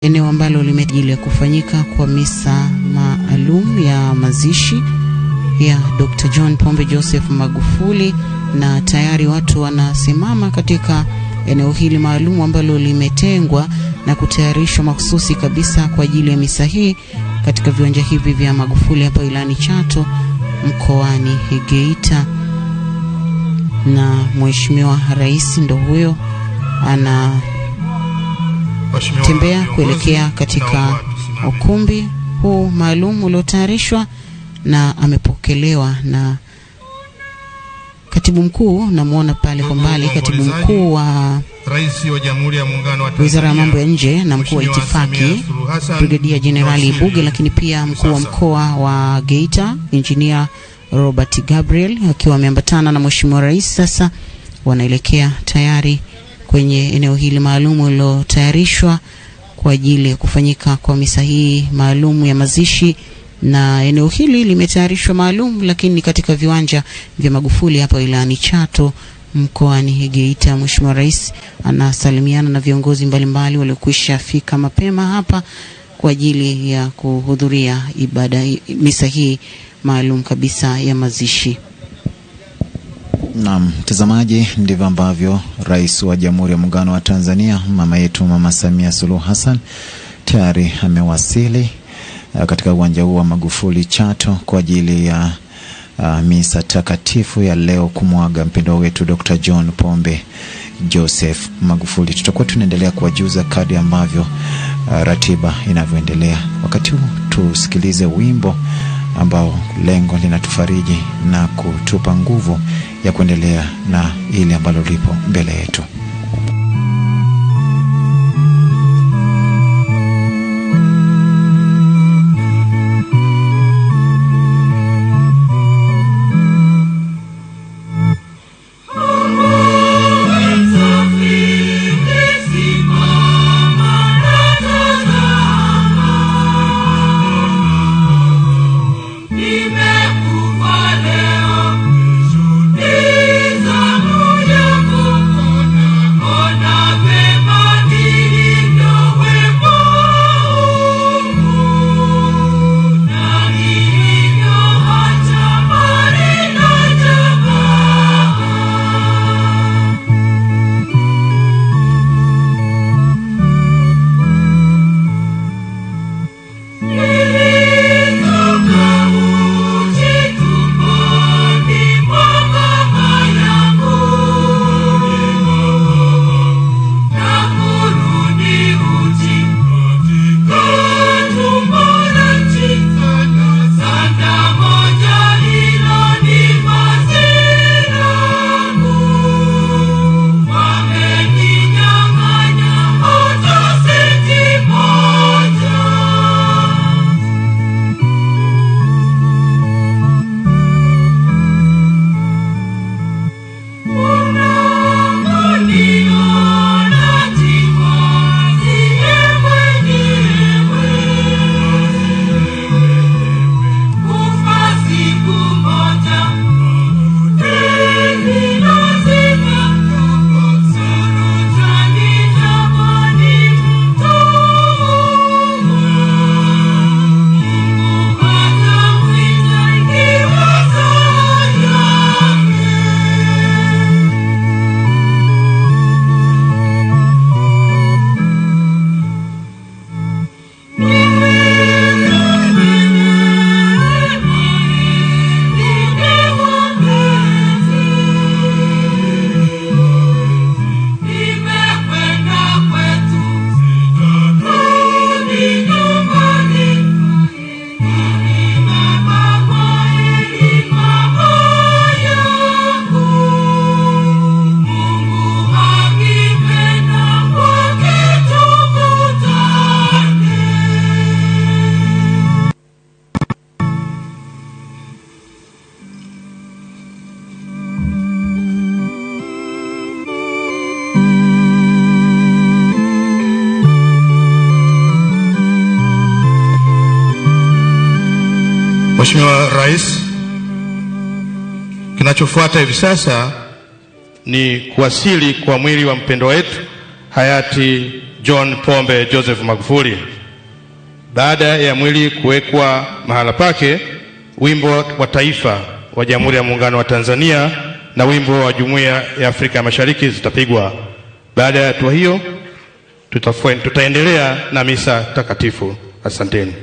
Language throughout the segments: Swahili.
Eneo ambalo limeajili ya kufanyika kwa misa maalum ya mazishi ya Dr. John Pombe Joseph Magufuli, na tayari watu wanasimama katika eneo hili maalum ambalo limetengwa na kutayarishwa mahususi kabisa kwa ajili ya misa hii katika viwanja hivi vya Magufuli hapa wilayani Chato mkoani Geita. Na Mheshimiwa Rais ndo huyo ana tembea kuelekea katika ukumbi huu maalum uliotayarishwa, na amepokelewa na katibu mkuu. Namuona pale kwa mbali katibu mkuu wa Rais wa Jamhuri ya Muungano wa Tanzania, Wizara ya Mambo ya Nje na mkuu wa Mheshimiwa Itifaki Samia Suluhu Hassan, Brigadia Jenerali Waziri Ibuge, lakini pia mkuu wa sasa. mkoa wa Geita Engineer Robert Gabriel akiwa ameambatana na Mheshimiwa Rais. Sasa wanaelekea tayari kwenye eneo hili maalum lililotayarishwa kwa ajili ya kufanyika kwa misa hii maalum ya mazishi, na eneo hili limetayarishwa maalum, lakini ni katika viwanja vya Magufuli hapa wilayani Chato mkoani Geita. Mheshimiwa Rais anasalimiana na viongozi mbalimbali waliokwisha fika mapema hapa kwa ajili ya kuhudhuria ibada misa hii maalum kabisa ya mazishi. Naam, mtazamaji, ndivyo ambavyo Rais wa Jamhuri ya Muungano wa Tanzania mama yetu Mama Samia Suluhu Hassan tayari amewasili katika uwanja huu wa Magufuli Chato kwa ajili ya misa takatifu ya leo kumwaga mpendwa wetu Dr. John Pombe Joseph Magufuli. Tutakuwa tunaendelea kuwajuza kadri ambavyo ratiba inavyoendelea. Wakati huu tusikilize wimbo ambao lengo linatufariji na kutupa nguvu ya kuendelea na ile ambalo lipo mbele yetu. Mheshimiwa Rais, kinachofuata hivi sasa ni kuwasili kwa mwili wa mpendwa wetu hayati John Pombe Joseph Magufuli. Baada ya mwili kuwekwa mahala pake, wimbo wa taifa wa Jamhuri ya Muungano wa Tanzania na wimbo wa Jumuiya ya Afrika ya Mashariki zitapigwa. Baada ya hatua hiyo, tutaendelea na misa takatifu. Asanteni.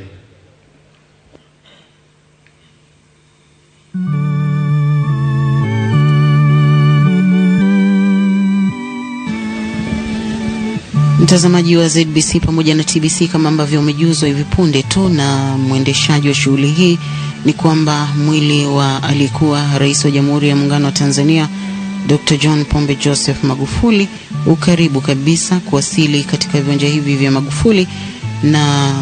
Mtazamaji wa ZBC pamoja na TBC, kama ambavyo umejuzwa hivi punde tu na mwendeshaji wa shughuli hii, ni kwamba mwili wa aliyekuwa rais wa Jamhuri ya Muungano wa Tanzania Dr. John Pombe Joseph Magufuli ukaribu kabisa kuwasili katika viwanja hivi vya Magufuli, na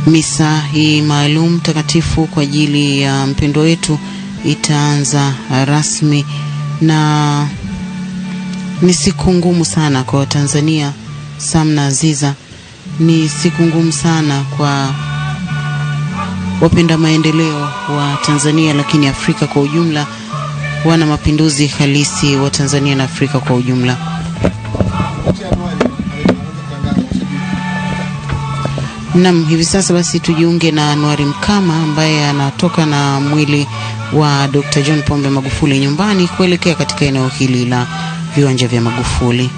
misa hii maalum takatifu kwa ajili ya mpendwa wetu itaanza rasmi. Na ni siku ngumu sana kwa Watanzania, Sam na Aziza, ni siku ngumu sana kwa wapenda maendeleo wa Tanzania, lakini Afrika kwa ujumla, wana mapinduzi halisi wa Tanzania na Afrika kwa ujumla. Naam, hivi sasa basi tujiunge na Anuari Mkama ambaye anatoka na mwili wa Dr. John Pombe Magufuli nyumbani kuelekea katika eneo hili la viwanja vya Magufuli.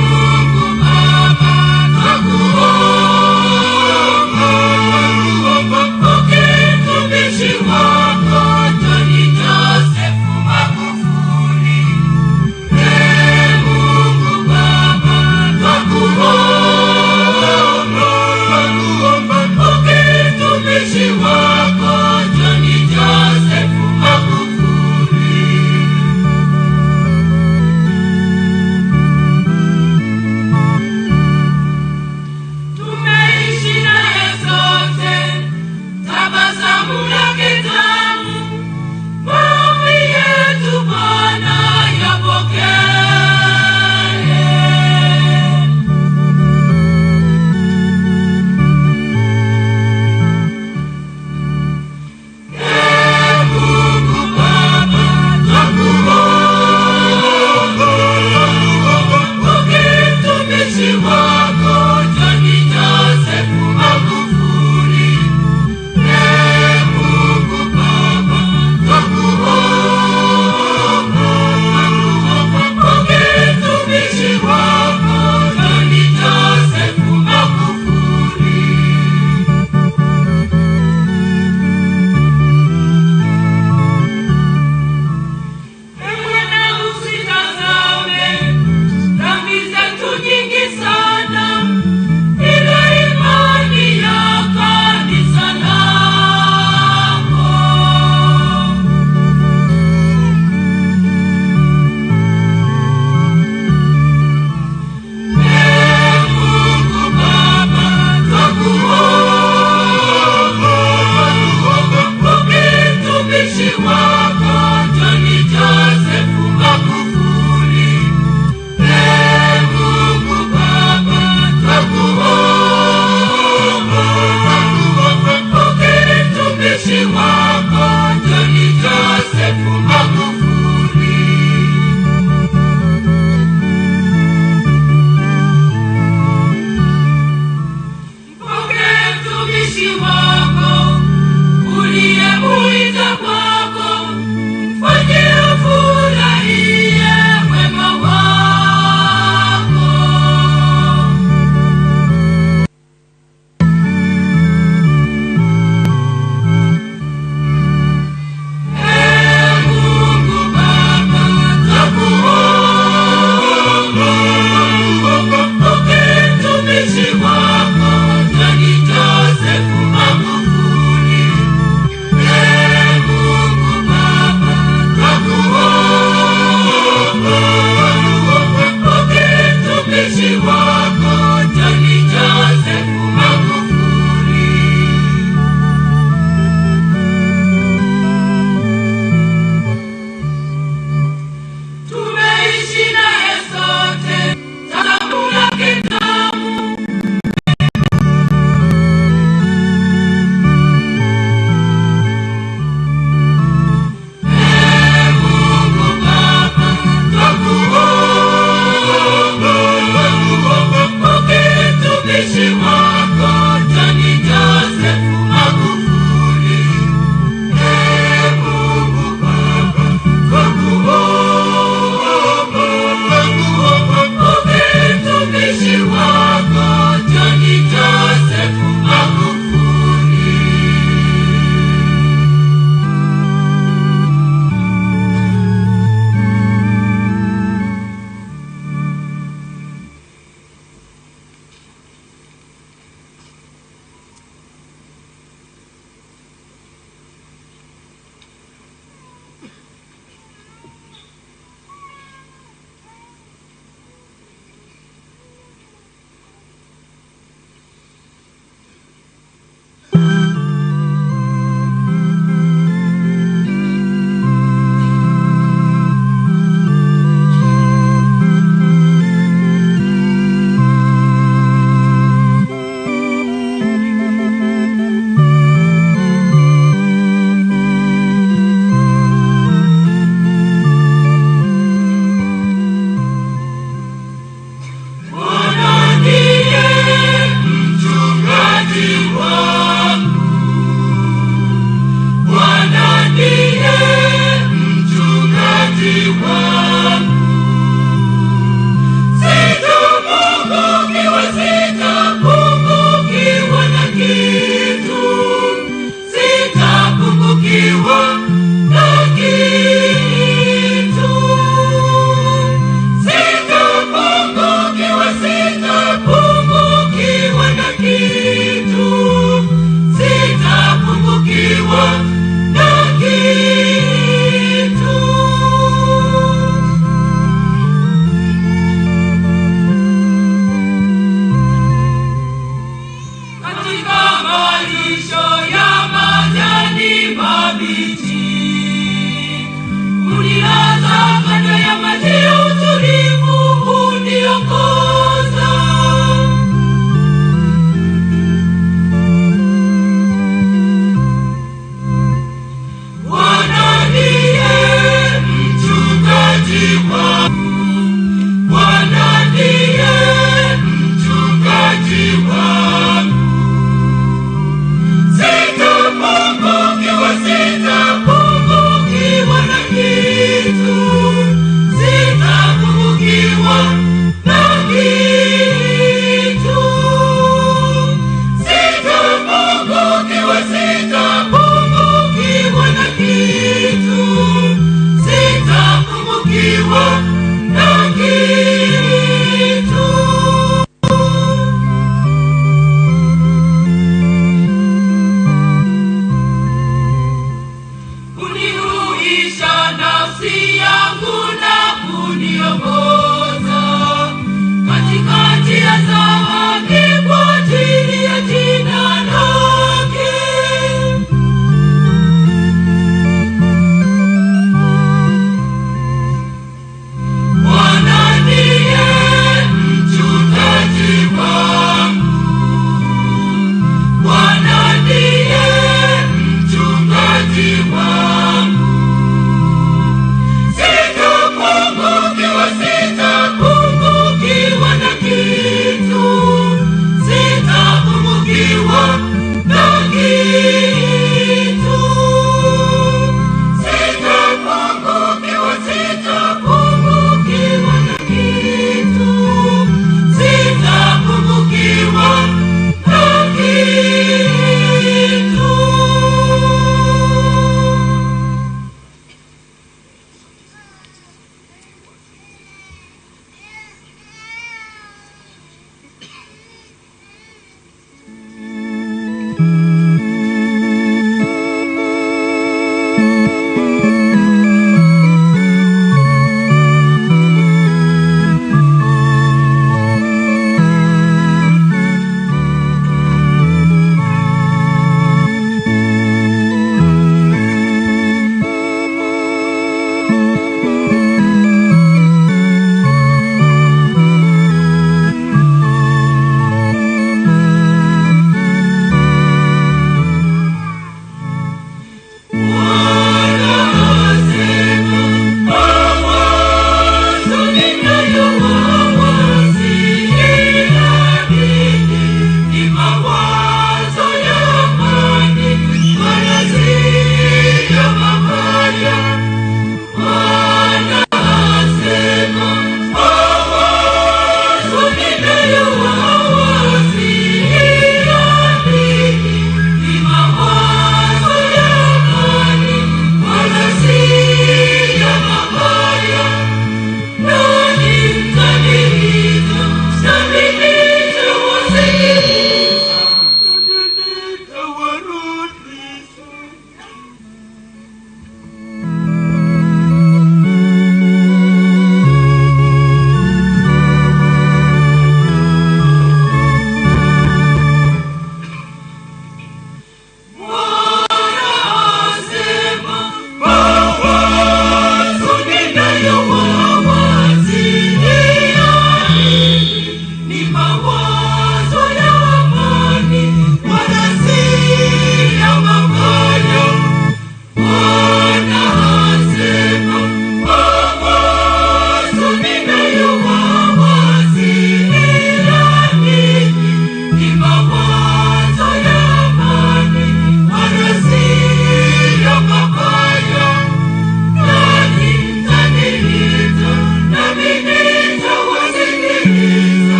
Mungu Sitapungukiwa na kitu.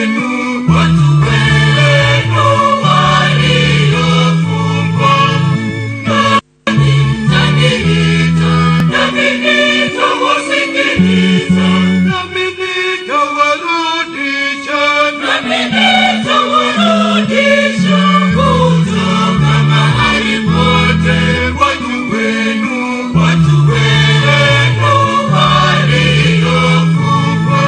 wenu, watu wenu waliofungwa. Nami mtaniita, nami nitawasikiliza, nami nitawarudisha, nami nitawarudisha kutoka mahali pote, watu wenu, watu wenu waliofungwa.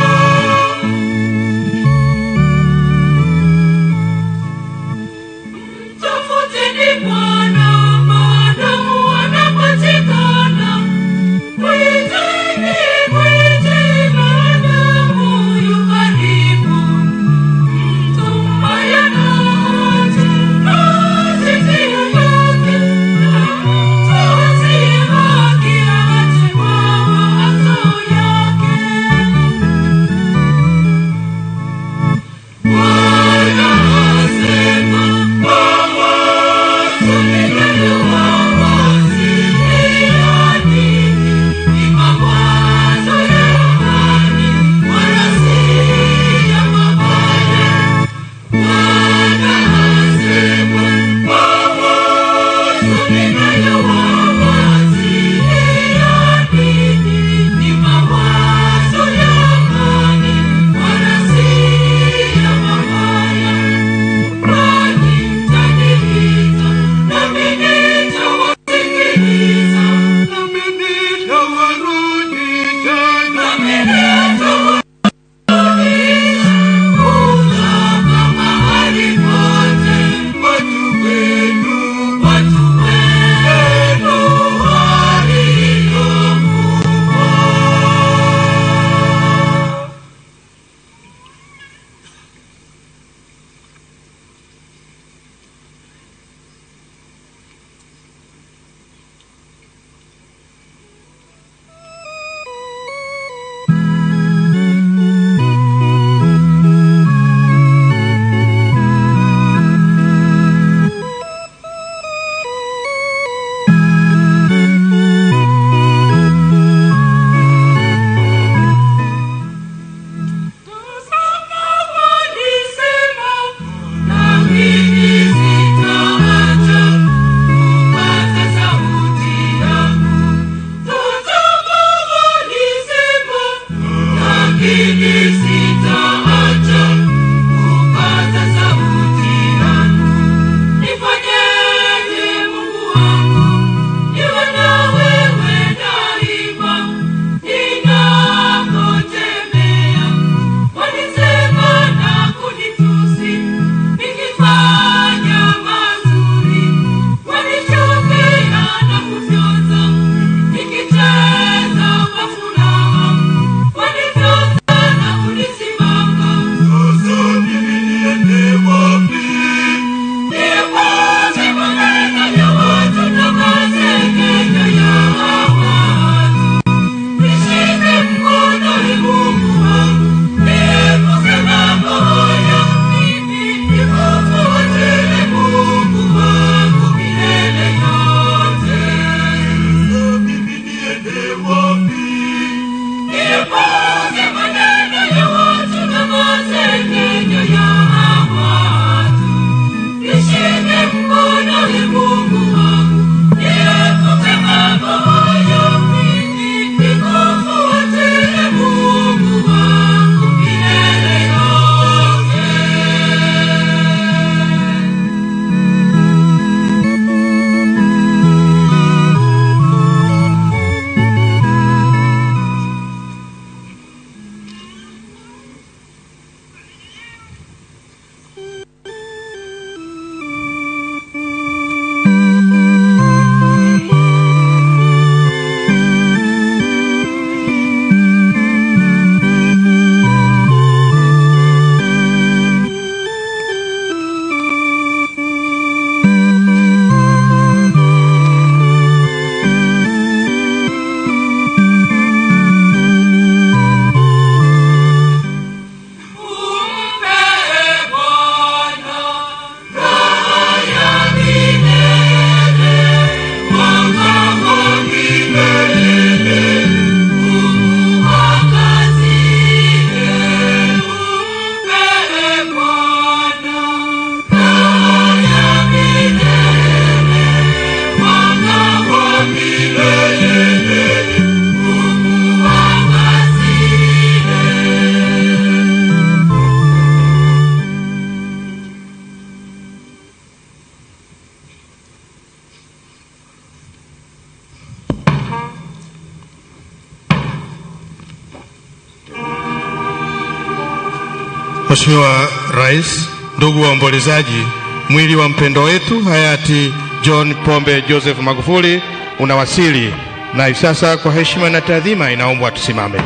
Mheshimiwa Rais, ndugu waombolezaji, mwili wa mpendwa wetu hayati John Pombe Joseph Magufuli unawasili na hivi sasa kwa heshima na taadhima inaombwa tusimame.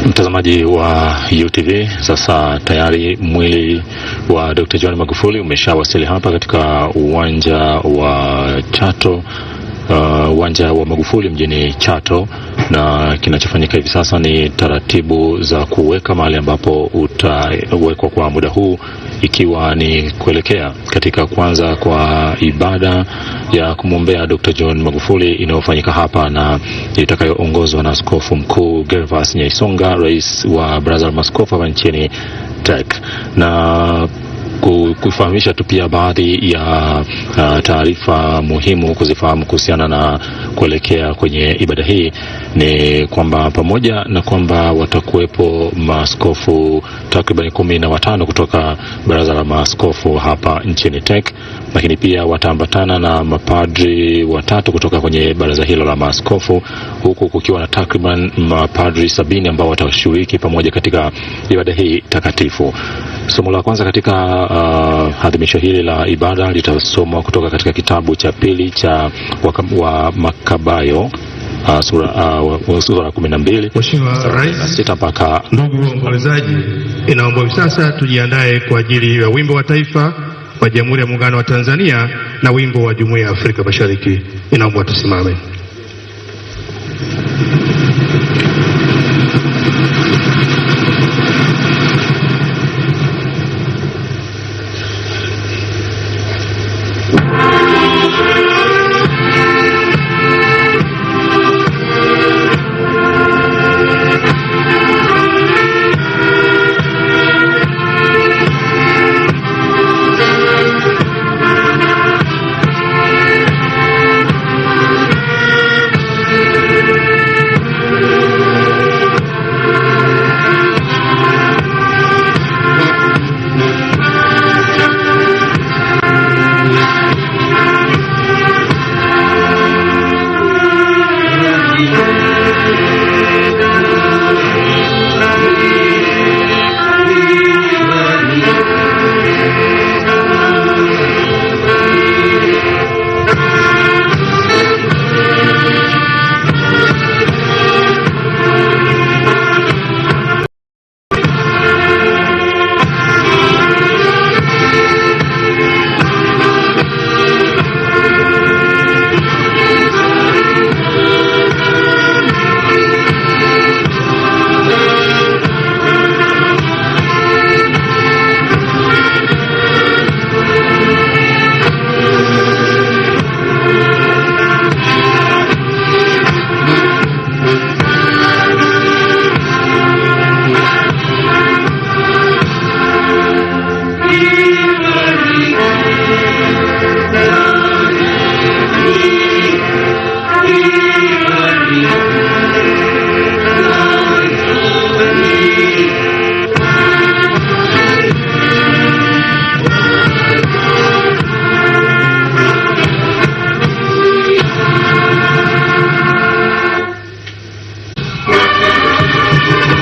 Mtazamaji wa UTV, sasa tayari mwili wa Dr. John Magufuli umeshawasili hapa katika uwanja wa Chato uwanja wa Magufuli mjini Chato, na kinachofanyika hivi sasa ni taratibu za kuweka mahali ambapo utawekwa kwa muda huu, ikiwa ni kuelekea katika kuanza kwa ibada ya kumwombea Dr. John Magufuli inayofanyika hapa na itakayoongozwa na Askofu Mkuu Gervas Nyaisonga, rais wa Baraza la Maaskofu hapa nchini TEC. Na kufahamisha tu pia baadhi ya taarifa muhimu kuzifahamu kuhusiana na kuelekea kwenye ibada hii ni kwamba pamoja na kwamba watakuwepo maaskofu takriban 15 kutoka Baraza la Maaskofu hapa nchini TEC, lakini pia wataambatana na mapadri 3 kutoka kwenye baraza hilo la maaskofu, huku kukiwa na takriban mapadri 70 ambao watashiriki pamoja katika ibada hii takatifu. Somo la kwanza katika adhimisho hili la ibada litasomwa kutoka katika kitabu cha pili cha wa Makabayo, sura 12 Mheshimiwa Rais, 6 mpaka. Ndugu waombolezaji, inaomba hivi sasa tujiandae kwa ajili ya wimbo wa taifa wa Jamhuri ya Muungano wa Tanzania na wimbo wa Jumuiya ya Afrika Mashariki. Inaomba tusimame.